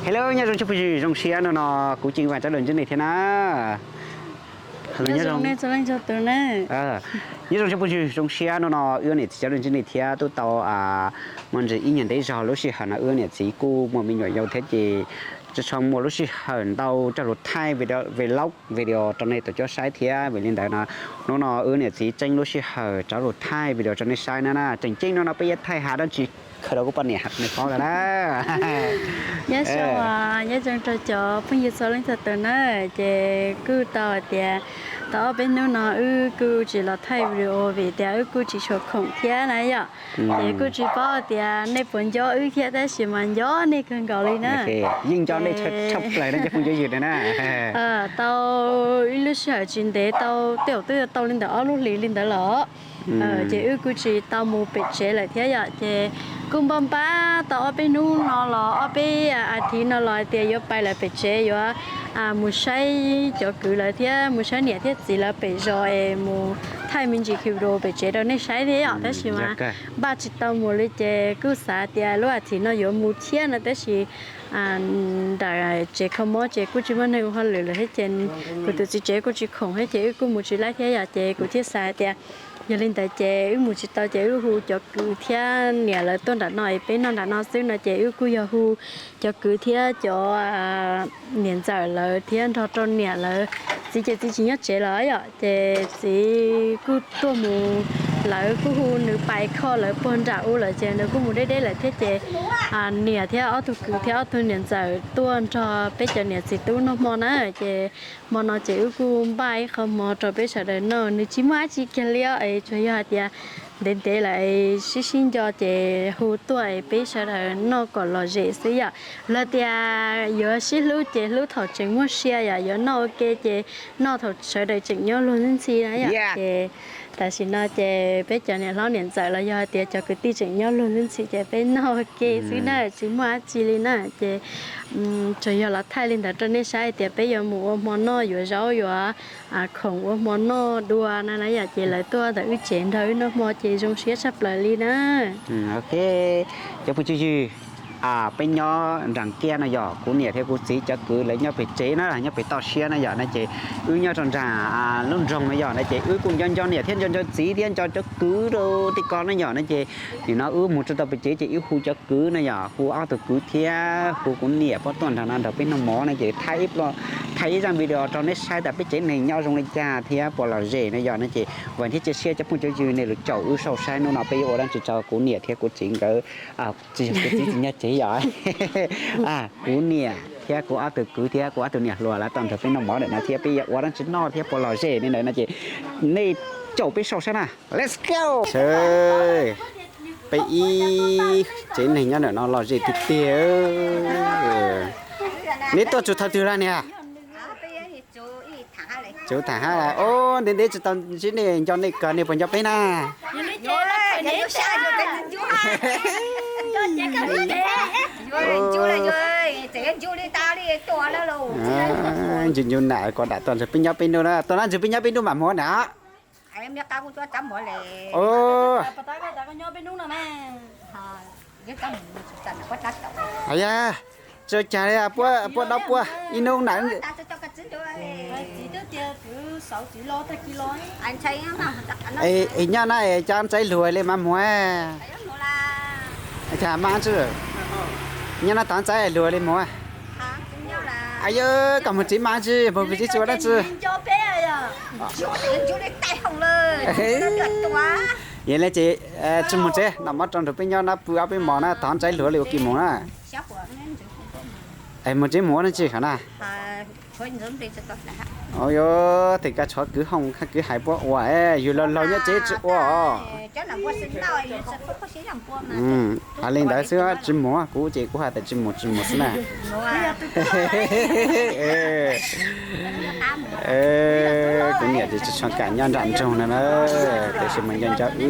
Hello, nyob zoo tsoom phooj ywg, zoo siab hnub no kuv Ceeb Vam coj los ntsib nej thiab na. Nyob zoo tsoom phooj ywg, zoo siab hnub no wb niam txiv coj los ntsib nej thiab twb tau muaj ntsis ib nyuag ntev zog. Lub sij hawm no wb niam txiv kuj muaj me nyuam yaus thiab ces tsis tshua muaj lub sij hawm ntau coj los thaij video, vlog video rau nej tau cov saib thiab. Vim li ntawd no hnub no wb niam txiv tseeb lub sij hawm rov los thaij video rau nej saib na na. Tseem ceeb hnub no peb yuav thaij hav dab tsi, khaws rau kuv poj niam nej paub lawm na. Nyob zoo, nyob zoo rau cov phooj ywg txhua leej txhua tus na. Ces kuj tau hais tias tau ob peb hnub no wb kuj tsis los thaij video vim tias wb kuj tsis tshua khoom thiab na yom. Ces kuj tsis paub tias nej puas nco wb thiab tab sis mas nco nej kawg nkaus li na. Yeej nco nej tshaj plaws na cov phooj ywg na. Tau ib lub sij hawm tsis ntev, tau tej zaum twb tau li ntawm ob lub hlis li ntawd los ces wb kuj tsis tau mus pem tsev lawm thiab yom. Ces kuj npaj npaj tau ob peb hnub no los ob peb as thiv no los hais tias yuav pais lawm pem tsev, yuav mus saib cov kwv lawv thiab mus saib niam thiab txiv lawv pem zos es mus thaij me ntsis video pem tsev rau nej saib thiab yom. Tab sis mas npaj tsis tau mus li ces kuj xav tias lub as thiv no yuav mus thiab no tab sis nram tsev kho mob ces kuj tsis muaj neeg ua hauj lwm lawm thiab ces kuv tus txiv tsev kuj tsis khoom thiab ces wb kuj mus tsis laib thiab yom. Ces kuv thiaj xav hais tias yog li ntawd ces wb mus tsis tau ces wb hu cov kwv thiab niam lawv tuaj nram no es peb noj nram no xwb no ces wb kuj yog hu cov kwv thiab cov niam ntxawm lawv thiab nrog rau niam lawv. Txiv ces txiv tsis nyob tsev lawm yom, ces txiv kuj tuaj mus, lawv kuj hu nws pais kho lawv puag nram u lawm ces nws kuj mus deb deb lawm thiab ces niam thiab ob tug kwv thiab ob tug niam ntxawm tuaj nrog peb cov niam txiv tub noj hmo na. Ces hmo no ces wb kuj npaj ib qho hmo rau peb sawv daws noj, nws tsis muaj dab tsi kiag li os, es tsuas yog hais tias ntev ntev lawm sib sib nco ces hu tuaj es peb sawv daws noj kom lom zem xwb yom. Los tias yuav sib hlub ces hlub thaum tseem muaj sia yom, yuav noj ua ke ces noj thaum sawv daws tseem nyob luag ntxhi na yom. Ces tam sim no ces peb cov niam hlob niam ntxawm los yog hais tias cov kwv tij tseem nyob luag ntxhi ces peb noj ua ke xwb na, tsis muaj dab tsi li na. Ces tsuas yog los thaij li ntawd rau nej saib hais tias peb yuav mus ua hmo noj, yuav zaub, yuav khoom ua hmo noj dua na na yom. Ces lawv tuaj ntawm wb tsev nrog wb noj hmo ces zoo siab tshaj plaws li na. Ok, cov phooj ywg, peb nyob nram kiab no yog kuv niam thiab kuv txiv cov kwv lawv nyob pem tsev na, nyob pem toj siab na yom. No ces wb nyob rau nram lub nroog no yom, no ces wb kuj nco nco niam thiab nco nco txiv thiab nco cov kwv rau tej ko na yom. No ces nim no wb mus tsis tau pem tsev ces wb hu cov kwv na yom, hu ob tug kwv thiab hu kuv niam puab tuaj nrog no nrog peb noj mov no ces thaij ib zaj video rau neb saib tas peb tsev neeg nyob zoo li cas thiab puas lom zem na yom. No ces vam thiab cia siab cov phooj cov ywg nej lug caum wb saum saib hnub no peb yuav ua dab tsi rau kuv niam thiab kuv txiv nkawd, tsis yog kuv txiv tsis nyob tsev yom. Kuv niam thiab kuv ob tug kwv thiab kuv ob tug niam hluas lawv tau nrog peb noj mov ntawm no thiab peb yuav ua dab tsi noj thiab puas lom zem li ntawd no ces nej caum peb saum saib na. Let's go. Peb ib tsev neeg nyob ntawm no lom zem tiag tiag. Neb tuaj txug thaum twg lawm niam? Txug tham hab lawm. Ntev ntev tsis tau ntsib nej, nco nej kawg, nej puas nco peb na? Ncu ncu nam ko dam tuaj ntsib peb nyob peb nub na, tuaj ntsib peb nyob peb nub mam mus na. Yog, tsis ua cas li, puab dob puab ib nub na. Es nyob na es cov ntxhais hluas li mas mus. Cas mas tsi, nyob na tov ntxhais hluas li mus. Yog koj mus tsev mas tsi, mus tsev tsis ua dab tsi. Yog li ces tsis mus tsev, noj mov rau nrug peb nyob na, pw ob peb hmos na, tov ntxhais hluas li ua ke mus na. Mus tsev mus ua dab tsi hov na. Yog tes koj tshov kwv hooj kwv hais puab ua, yug laug laug nyob tsev tsis ua os. Hais li ntawd xwb tsis mus, kuv ces kuv has tas tsis mus tsis mus xwb na. Kuv niam ces tsis tshua kam nyob nram nroog no na, tiam sis mas nco nco wb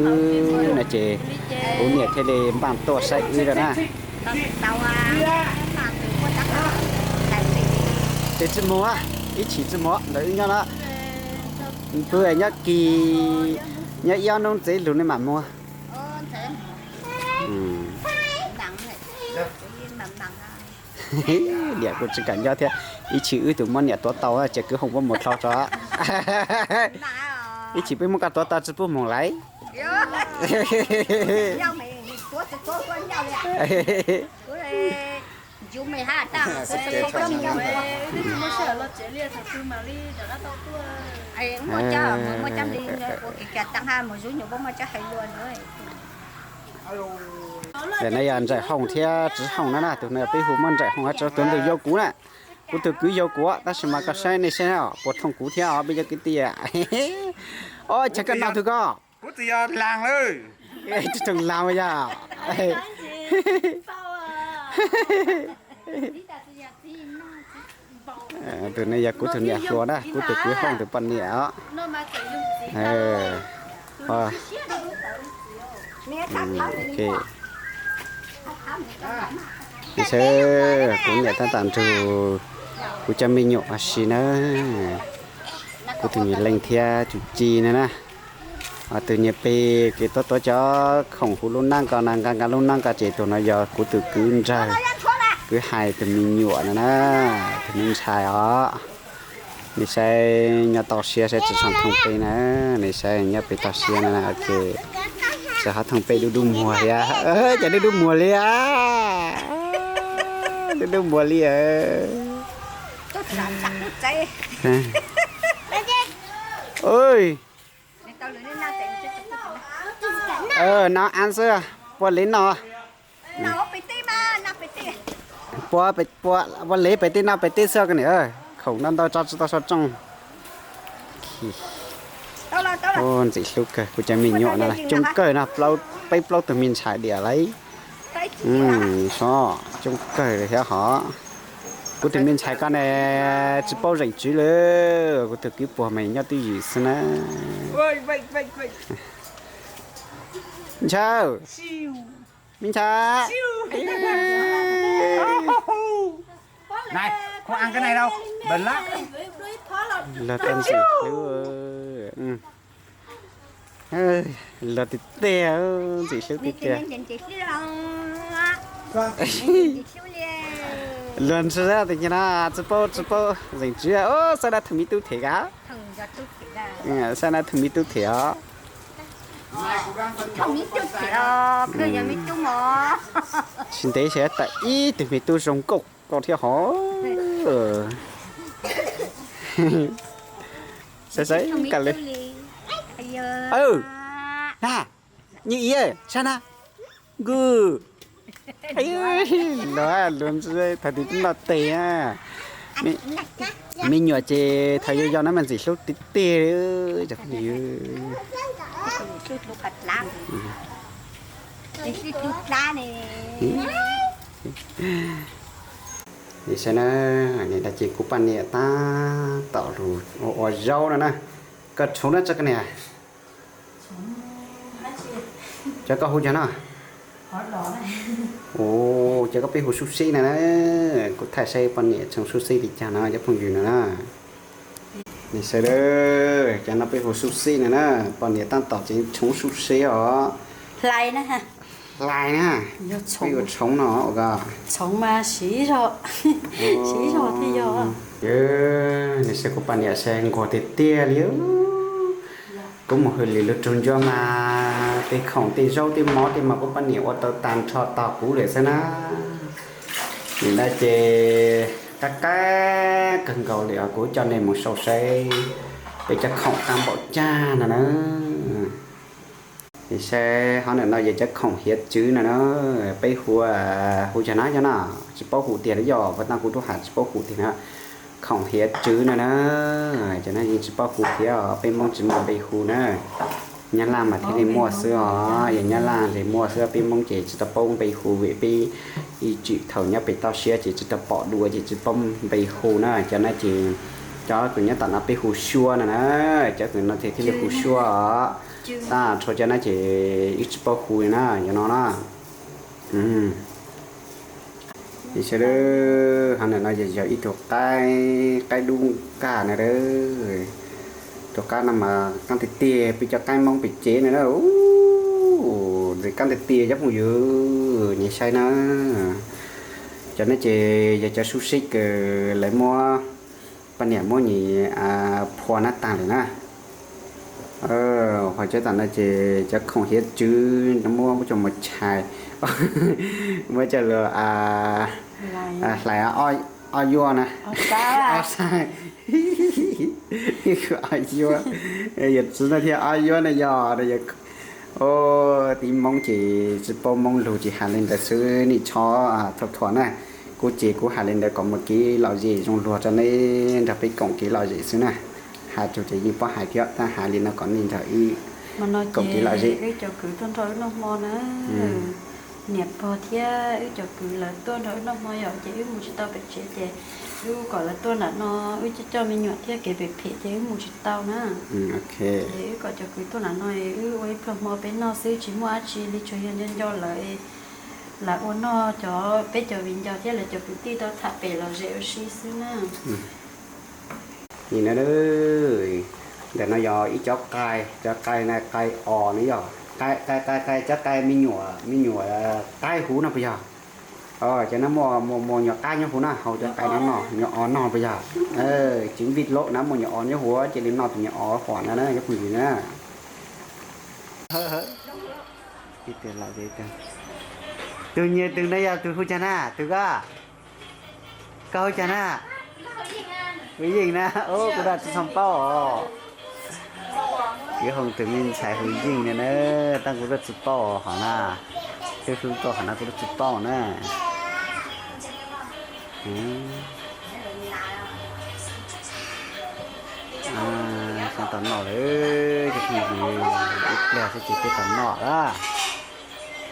no ces kuv niam thiaj li npaj tuaj saib wb na. Ces tsis mus, ib chim tsis mus ntawm wb nyob na. Pw nyob kis, nyob ib ob hnub ntxhais hluas ne mam mus. Niam kuv tsis kam nyob thiab, ib chim wb tus muab niam tuav tau ces kwv Hooj puab mus dlhau tso. Ib chim peb muab koj tuav tau tsis pub moog lawm. Ntawm no yog Ntsais Hooj thiab Tswv Hooj na na, tus no peb hu muab Ntsais Hooj hab Tswv Hooj, tus ntawd yau kuv na. Kuv tus kwv yau kuv, tab sis mas koj saib nej saib puas thooj kuv thiab os peb cov kwv tij. Ob, cas koj noj twg koj? Tsis thooj laag yog. Tus no yog kuv tus niam hluas na, kuv tus kwv Hooj tus poj niam os. Saib, kuv niam tab tom nrug kuv cov me nyuam ua si na. Kuv tus nyuam leej thiab tus ci na na. Tus niag pem kev tuav tuav cov khoom huv lub nab ko na, nqa nqa lub nab ko ces tus no yog kuv tus kwv ntsawg, kwv Hais tus me nyuam no na, tus me ntxhais os. Nej saib nyob toj siab saib tsis tshua thooj peb na, nej saib nyob pem toj siab na, txawm ho thooj peb dub dub muag thiab, ces dub dub muag li, dub dub muag li. No ab xwb, puab lev no, puab lev pem teb no pem teb xwb ko niam, khoom ntau ntau tso tsis tau so tsooj. Ntxim hlub kawg, kuv cov me nyuam no coob kawg no, peb plaub tug me ntxhais diam lauj. Coob kawg li thiab hov. Kuv tus me ntxhais ko ne tsis paub zeem tswv li, kuv tus kwv puag mas nyob twj ywm xwb na. Ntshaw, me ntxhais. Los tau ntxim hlub, los tiag tiag, ntxim hlub tiag tiag. Luag ntshai tias no tsis paub tsis paub zeem tswv, xav nrog thooj me tub them ka, xav nrog thooj me tub them os. Tsis ntev xyov tawm ib tug me tub zoo nkauj koj thiab hov. Saib saib koj li. Na, nyiaj iav sab na, nkuj. Luag luag ntxhi thaum twg twb noj tes. Me nyuam ces thaum yau yau na mas ntxim hlub tiag tiag li cov phooj ywg. Saib na, niam dab ces kuv poj niam tab tom lug ua ua zaub no na. Koj tshoov dab tsi koj niam? Cov koj hu cov no, cov koj peb hu sub sib na na. Kuv thaij saib poj niam tshoov sub sib li cas no cov phooj ywg no na. Niam sawv daws, cov no peb hu sub sib na na, poj niam tab tom tseem tshoov sub sib os. Hlais na, peb yuav tshoov no ko. Niam sawv kuv poj niam saib nquag tiag tiag li. Kuv mus hwm lwm lug rug ncua mas tej khoom tej zaub tej mov tej mas kuv poj niam ua tau tag nrho tog kuv lawm xwb na. Niam dab ces qab qab kawg nkaus li os, kuv coj nej mus sau saib peb cov khoom qab npaum cas no na. Niam saib hov, ntawm no yog cov khoom hiav txwv no na, peb hu, hu cov no cov no, tsis paub hu tiag li yog, puag ta kuv tub has tsis paub hu tiag na. Khoom hiav txwv no na, cov no yeej tsis paub hu thiab os, peb Hmoob tsis muaj npe hu na. Nyab Laj mas thiaj li muaj xwb os, yog Nyab Laj li muaj xwb, peb Hmoob ces tsis tau paub npe hu vim peb ib txwm thaum nyob pem toj siab ces tsis tau pom dua ces tsis paub npe hu na. Cov no ces cov kws nyob tom no peb hu suab no na, cov kws no thiaj li hu suab os. Tab sis cov no ces wb tsis paub hu li na, cov no na. Sawv daws, hov ntawm no yog ib tug qaib, qaib dub nkag na. Tus qaib no mas qaab tiag tiag, peb cov qaib Hmoob pem tsev na na. Ntxim qaab tiag tiag cov phooj ywg, nyias saib na. Cov no ces yog cov sub sib kws lawv muab, poj niam muab nyias phua nab taag lawm na. Ho cov tom no ces cov khoom hiav txwv no muab coj mus chais, muab coj lug hlais ob yuav na, ob xaib, ob yuav, yog txiv no thiaj ob yuav na yog. Tib Moob ces tsi paub Moob lug ces has le ntawd xwb, nej txhob thuam thuam na. Kuv ces kuv has le ntawd kom muaj kev lom zem zoo luag rau nej nrog peb koom kev lom zem xwb na. Has tug ces yeej paub hais thiab tab has li no kom nej nrog wb koom kev lom zem. Wb cov kwv tuaj nrog wb noj hmo na. Niam pog thiab wb cov kwv lawv tuaj nrog wb noj hmo yom, ces wb mus tsis tau pem tsev ces wb kom lawv tuaj nram no, wb coj coj me nyuam thiab kev phem phem ces wb mus tsis tau na. Ces wb kom cov kwv tuaj nram no, wb ua ib pluag hmo peb noj xwb, tsis muaj dab tsi li, tsuas yog nco nco lawv, lawv ua noj cov peb cov viv ncaus thiab lawv cov kwv tij tau tham pem lom zem ua si xwb na. Nim no, ntawm no yog ib cov qai, cov qai na, qai os na yog, qai qai qai, cov qai me nyuam, me nyuam qaib huv no puas yog? Cov no muaj muaj nyuam qab nyob huv na, haus cov qai no noj nyuam os noj puas yog? Tsis vij laub na, muaj nyuam os nyob huv, cia li noj tus nyuam os huam no na cov phooj ywg na. Tus nyias tus no yog tus hu caag na, tus koj? Koj hu caag na? Hu Yeej na. Kuv rov tsi tau paub os. Kwv Hoo tus me ntxhais hu Yeej no na, tab kuv rov tsi paub hov na. Twb hu tau hov na kuv rov tsi paub na. Xyov tau noj lawm, cov phooj ywg, ib pliag xwb ces peb tau noj lawm.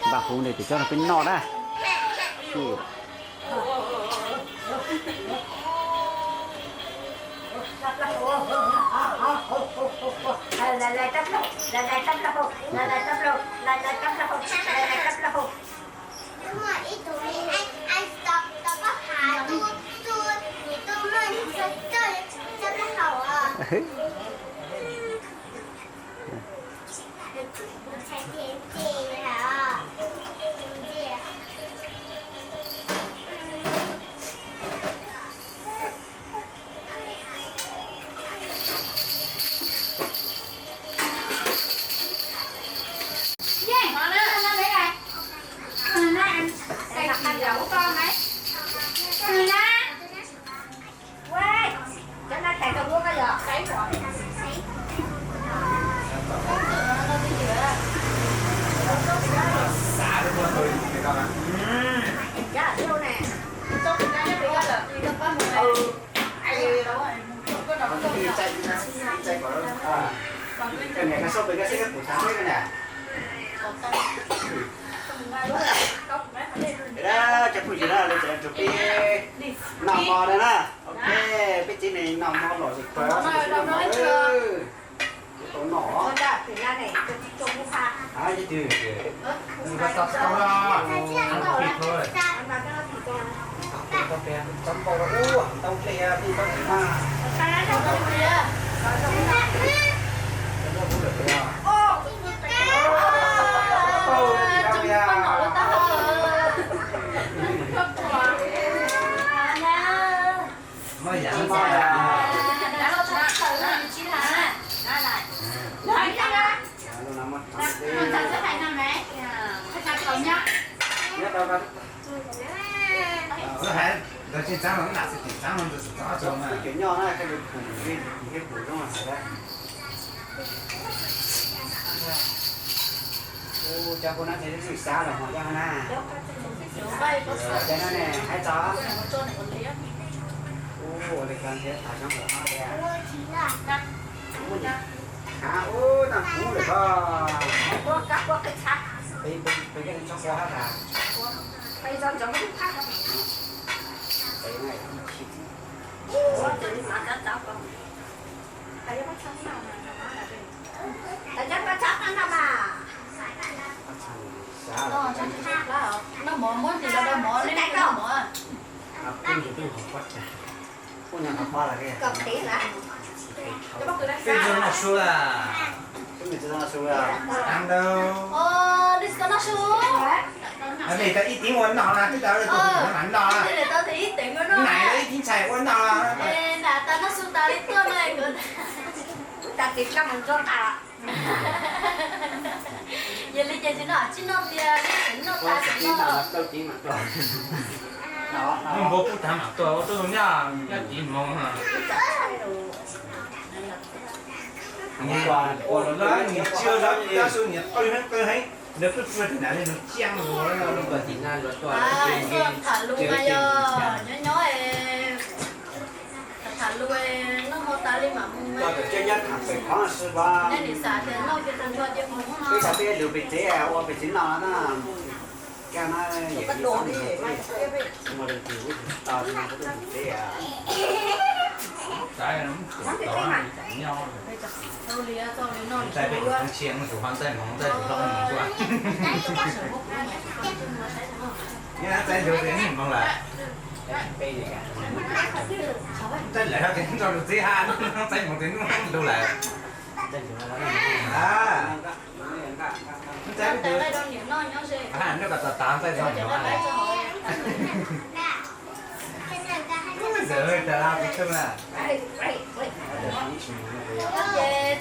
Npaj huv ntawd ces coj rau peb noj na. Cov phooj ywg na, lawv tseem rau peb noj hmo na na. Ok, peb tsev neeg noj hmo lom zem kawg, noj. Cov kuv no ces lwm xav los hmo cov na. Cov no ne, hais txog. Ua li ko thiab, tag coob lawm no thiab. Ua li, ha, ua tag kuv lawm ko. Peb, peb, peb cov tsob kuv hab tas. Peb tsis tau noj su lawm. Tsis tau noj su lawm. Nais tau ib teev ua noj na, twb tau tus mam noj na. Nais tau ib teev ua noj na. Nais tau ib teev ntshai ua noj na. Nais tau noj su tas li tuaj na. Kuv tas tis kaj mus ntsuab tas. Yog li ces tsis noj, tsis noj tias noj tas tsis noj. Npua kuj tas mam tuaj ua tuaj nyaj, nyaj tiv hmoov. Ua los nws tsis ua zov tab sis nws qw heev qw heev, nws pheej pw tim nram li nws ciaj mus. Tham lus mas yog nyob nyob, tham lus noj hmo tas li mam mus mas. Neb nim xav tias noj kiag tag nrho ces mus. Ntxaib ntsuav tis nij moog lawm. Ntxaib lawm hab tis nrau lug txib hab, ntxaib moog tis nub lug lawm. Ntxaib, nub kom tas tas ntxaib zoo nyuam. Zawm tas la pes tsawg na.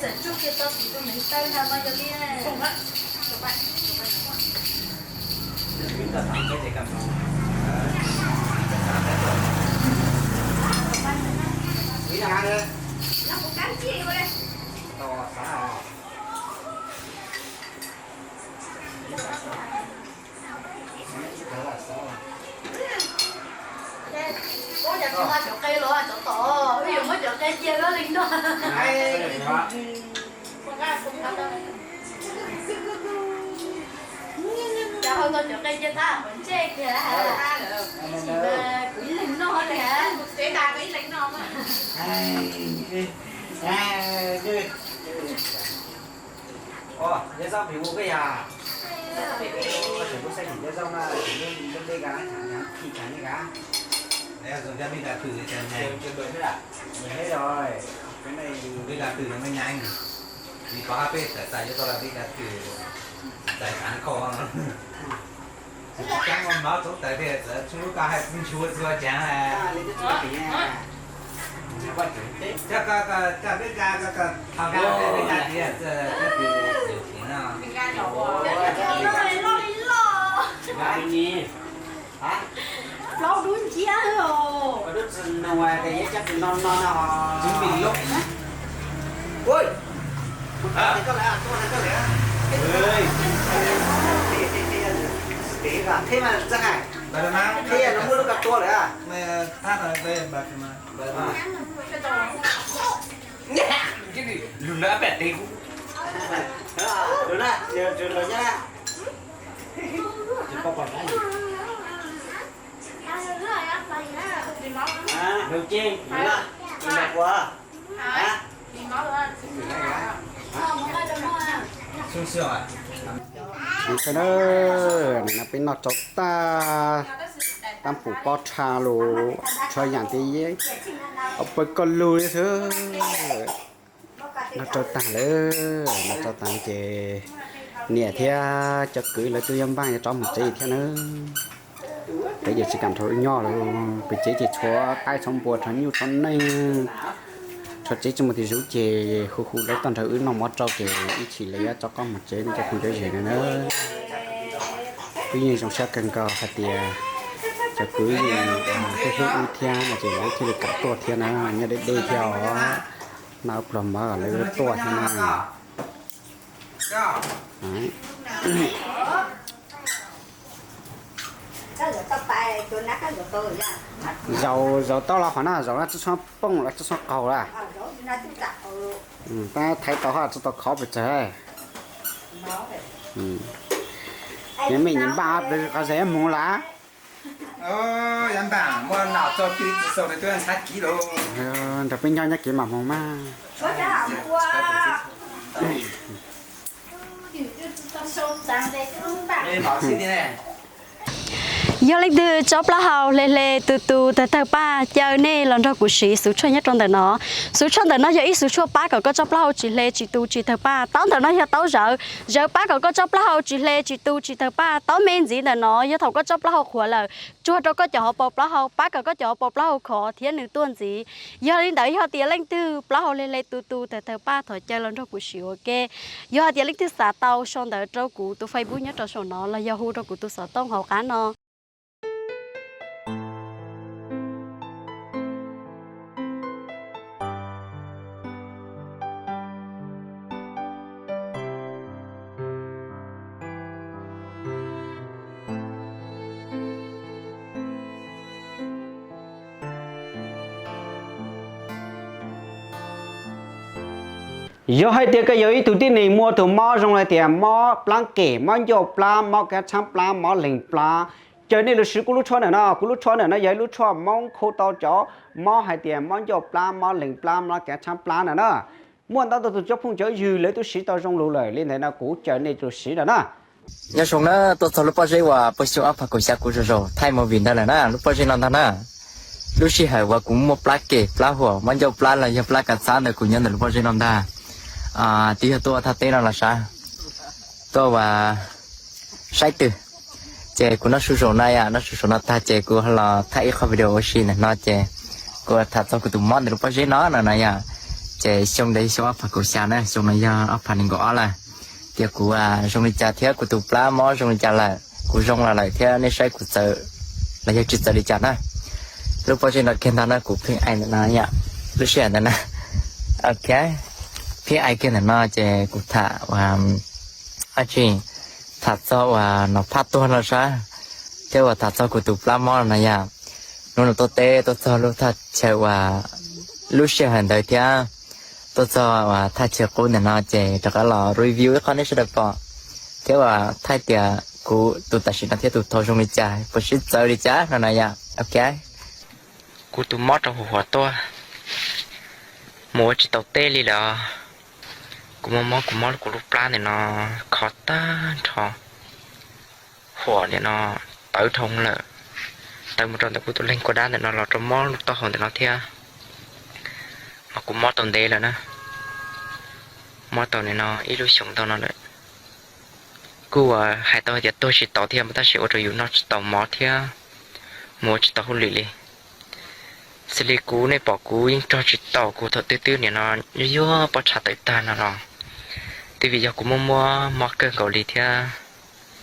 Ces txawm tsuj kiag tau tus neev taw ntag mas yog li. Ua cas tsis nqa cov qe los cov tom, wb yuav muab cov qe cia lub li no. Cas ho tau cov qe cia tag qhov ntsej kiag, tab sis mas kuv ib leeg noj li. Ua, Yaj Zaub pem ua koj yam. Tseem kuj saib tseem Yaj Zaub na, tseem lub dej ka na, tseem khi tseem nej ka. Zoo cov peb nqa twm ces, peb nqa twm no me nyaav, vim pov hab peb txawm txais yuav tau lawm peb nqa twm txais txav khau. Tsis tau ua mov txoov tawm tiag, txawm tshuav lub koj hais txwv nchuav txhua tsav. Coj koj, coj peb nqa, koj, koj thaum nqa peb nqa tias txawj, txawj twm no. Plaub dub nciab os. Lug lawm pem tes kuv. Lug ces, lug na, lug na ua. Xwb xwb os. Nim no peb noj rau tag, tab pum pob tsha lug tshuav yaam tias pawg koj lug li xwb. Noj rau tag lawm, noj rau tag ces niam thiab cov kwv lawv twb yuav npaj yuav rov mus tsev thiab na. Peb ces tsis kam nrog wb nyob lawm, peb tsev ces tshuav qaib tshuav npua tshuav nyuj tshuav neeg, tshuav tsev tsis muaj tus zov ces hu hu lawv tuaj nrog wb noj mov rau ces ib chim lawv yuav rov qab mus tsev no cov phooj cov ywg na. Wb yeej zoo siab kawg nkaus hais tias cov kwv yeej hlub hlub wb thiab no ces lawv thiaj li kam tuaj thiab na, nyob deb deb thiab os. Noj pluag mov lawv tuaj thiab na. Zaum, zaum tau los qhov no zaum no tsi tshua pooj los tsi tshua qaug lawm. Tab thaiv tau ho tsi tau khov pes tsawg. Nyias mej nyias npaj qhov zes moog lawm. Nrog peb nyob nyob kev mam moog mas. Yog leej twg tsob plaub hau hle hle tu tu tawg tawg paj, caw nej los nrog kuv siv xuv tshuaj nyob rau ntawm no. Xuv tshuaj ntawm no yog ib xuv tshuaj pab kom koj tsob plaub hau tsis hle tsis tu tsis tawg paj. Taub ntawm no yog taub zawv, zawv pab kom koj tsob plaub hau tsis hle tsis tu tsis tawg paj. Taub me ntxiv ntawm no yog thaum koj tsob plaub hau qhuav lawm, tsuag rau koj cov hauv paus plaub hau, pab kom koj cov hauv paus plaub hau khov thiab nws tuaj ntxiv. Yog li ntawd yog tias leej twg plaub hau hle hle tu tu tawg tawg paj thov caw los nrog kuv siv ua ke. Yog hais tias leej twg xav tau sau ntawv rau kuv tus Facebook nyob rau saum no los yog hu rau kuv tus xov tooj hauv qab no. Yog hais tias koj yog ib tug tib neeg muaj tus mob zoo li tias mob plab kem, mob ncauj plab, mob kav tshaab plab, mob leeg plab, caw nej los siv kuv lub tshuaj ntawm no. Kuv lub tshuaj ntawm no yog ib lub tshuaj Moob khu tau cov mob hais tias mob ncauj plab, mob leeg plab, mob kav tshaab plab ntawm na. Muaj ntau tus cov phooj cov ywg lawv twb siv tau zoo lug lawm, li ntawd no kuv caw nej los siv ntawm na. Nyob zoo na, tuaj txog lub pob zeb uas pag xyoo ob phav kaum xya kuv zoo zoo thaij movie ntawd lawm na, lub pob zeb no ntag na. Lub sij hawm uas kuv muaj plab kem plab huam mob ncauj plab los yog plab kav tshaab ntawd kuv nyob ntawm lub pob zeb no ntag. Twb yog tuaj thaj teb no los sav, tuaj ua saib twg. Ces kuv noj su zaum no yom, noj su zaum no tag ces kuv los thaij ib qho video ua si ntawm no ces kuv tham txog kuv tus mob ntawm lub pob zeb no no na yom. Ces xyoo ntawd xyoo ob phav kaum xya na, xyoo no yog ob phav nees nkaum ob lawm. Tias kuv zoo li cas thiab kuv tus plab mob zoo li cas lawm, kuv zoo los lawm thiab nej saib kuv txawv los yog tsis txawv li cas na. Lub pob zeb no kiag ntag na, kuv pheej aim ntawm no yom, lub sij hawm ntawd na. Ok, pheej aim kiag ntawm no ces kuv tham ua dab tsi, tham txog uas nov phaj tuag no sab, thiab uas tham txog kuv tus plab mob no yom. Hnub no tuaj teb tuaj txog lub thaj chaw uas lub sij hawm ntawd thiab tuaj txog uas thaj chaw qub ntawm no ces rov qab los review ib qho nej sawv daws pom, thiab uas thaij tias kuv tus tam sim no thiab tus thaud zoo li cas, puas sib txawv li cas no na yom. Ok, kuv tus mob rau huv huam tuaj, mus ua tsis tau teb li lawm. Kuv mob mob, kuv mob kuv lub plab ntawm no khov tag nrho, huam ntawm no tawv dhau lawm, tawv mus rau ntawm kuv tus leeg kua dab ntawm no los rau mob lub taub hau ntawm no thiab. Mas kuv mob tau ntev lawm na, mob tau ntawm no ib lub xyoos ntau no lawm. Kuj uas hais tau hais tias tuag tsis tau thiab mas tab sis ua rau yus noj tsis tau mov thiab mus ua tsis tau hauj lwm li. Xws li kuv nej pom kuv yeej rog tsis tau, kuv thaum twb twb nim no yuag yuag pob tsha tawm tag no los twb vim yog kuv muaj muaj mob kawg nkaus li thiab.